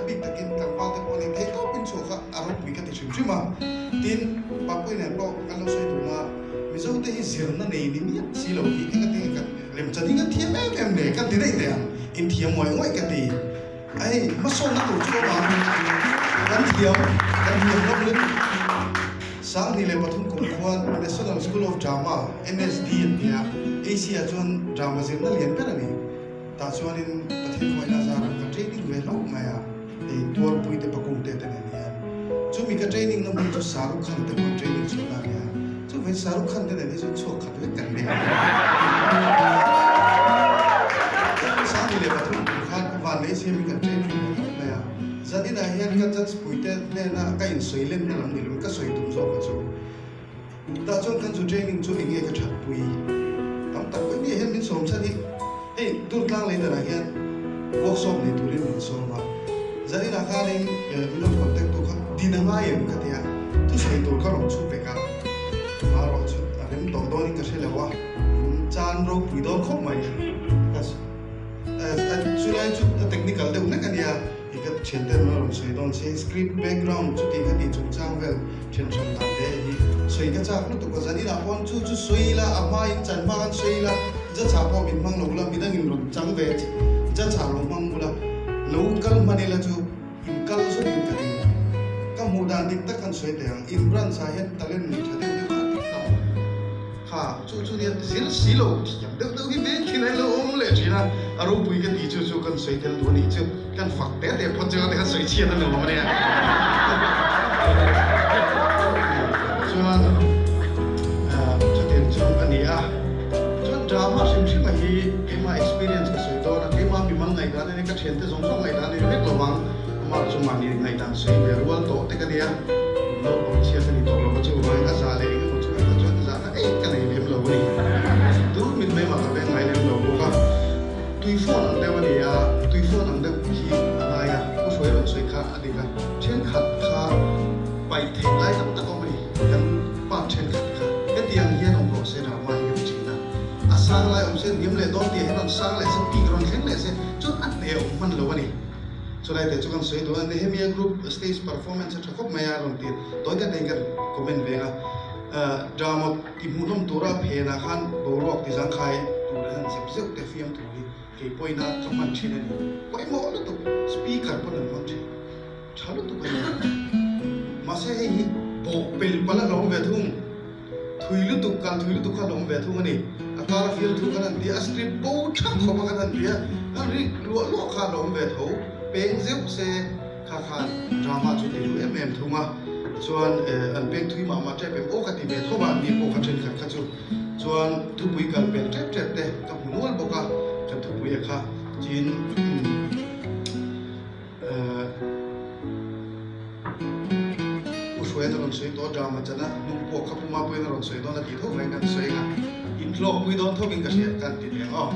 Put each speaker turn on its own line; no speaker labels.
bik takin tlangval te pawh ni thei tawpin chhuah kha a ropui ka ti hrim hrim a. Tin, Papui nen pawh kan lo sawi dun a, Mizo te hi zirna nei ni miah si lo hi eng ati nge kan lemchan hi kan thiam em em le kan ti daih teh ang, in thiam ngawih ngawih ka ti. A hei hmasawnna tur chu awm ang, kan thiam, kan thiam hlawm lutuk. 2003 kum khuan National School of Drama, NSD, an ti a, Asia chuan drama zirna lian ber a ni. Tah chuanin Pathian khawngaihna zarah ka training ve hlauh mai a, hei Tuarpui te Pakungte te nen hian. Chumi ka training na hmun chu Shahrukh Khan te pawh training chhuahna a ni a, chuvangin Shahrukh Khan te nen hi chuan chhuak khat vek kan ni a. 2003 kum khan Vanlei siamin kan training ve hlauh mai a, zaninah hian ka judge puite hnena ka insawi lenna lam ni loin ka sawi tum zawk a chu. Tah chuan kan zu training chu eng nge ka that pui tam tak pawh nia hian min sawm chhan hi hei Durtlang lei danah hian workshop nei turin min sawm a, zaninah khanin min rawn contact tu kha din a ngai em ka ti a, thusawi tur ka rawn chhuk vek a, marawh chu a rem tawh dawnin ka hre lo a, in chan ropui dawn khawp mai ka chulai chu a technical deuh hlek a nia. I ka thian ten a rawn sawi dawn che, script background chuti kha tih chungchang vel then hran dan te hi sawi ka chak lutuk a, zan inah paw'n chu chu sawi ila, a hma in chan hma khan sawi ila, judge ah pawh min hmang lo ula, midang in rawn chang ve judge ah lo hmang ula, lo kal hman ila chu in kal zawk in ka ring. Ka hmuh dan dik tak khan sawi teh ang, in branch ah hian talent nei tha deuh deuh kha a tik tam. Kha, chu chu nia zir si lo thiam deuh deuh hi veng thin a lo awm leh thin a, a ropui ka ti chu chu kan sawi tel duh a nih chu, kan fak te te phawt chu te khan sawi chhiat a nuam a nia. Chuan chutiang chu a ni a, chuan drama hrim hrim a hi keimah experience ka sawi dawn a, keimah mimal ngaihdan a nia, ka thiante zawng zawng ngaihdan a ni vek lo vang, amah chu mahni ngaihdan sawi ve rual tawh te ka nia, naupang chhia ka ni tawh lo va chuvangin a za leh eng emaw chu ka chuan a zahna eih ka nei lem lo a ni. Tur mit mai mah ka veng ngai lem lo bawk a, tui phone ang deuh a ni a, tui phone ang deuh hi a ngai a, Pu Hruai rawn sawi kha a dik a, thenkhat kha paih theih lai tam tak a awm a ni, kan pa thenkhat kha hetiang hian awm rawh se drama hi ka ti thin a, a sang lai awm se hniam leh dawn tih ah hian rawn sang leh se peak rawn thleng leh se chuan a hneh awm hman lo a ni. Chulai te chu kan sawi duh a, Nehemia group stage performance a tha khawp mai a rawn ti tawi ta tein kan comment veng a, drama ti hmuhnawm tura phenah khan boruak ti zangkhai tur hian zep zeuh te fiam tur hi kei pawhin a ka hman thin a ni. Pawimawh lutuk speaker pawn an hmang thin tha lutuk a ni. Mahse hei hi bawh pel palh a lo awm ve thung. Thui lutuk kal thui lutuk kha a lo awm ve thung a ni. A kara fial thu kan han ti a, a script bo thak khawp a kan han ti a, kan rik luah luah kha a lo awm ve tho. Peng zeuh se kha khan drama chu ti duh em em thung a, chuan an peng thui mah mah tep em aw ka ti ve tho a, ni pawh kha thenkhat kha chu chuan thupui kal pel tep tep te ka hmu nual bawk a, kan thupui a kha chin U Hruaiin a rawn sawi tawh a, drama chana hnung pawh kha Puma pawhin a rawn sawi dawn a tih tho mai kan sawi ang a, inhlawkpui dawn tho in ka hria kan ti leh ang aw.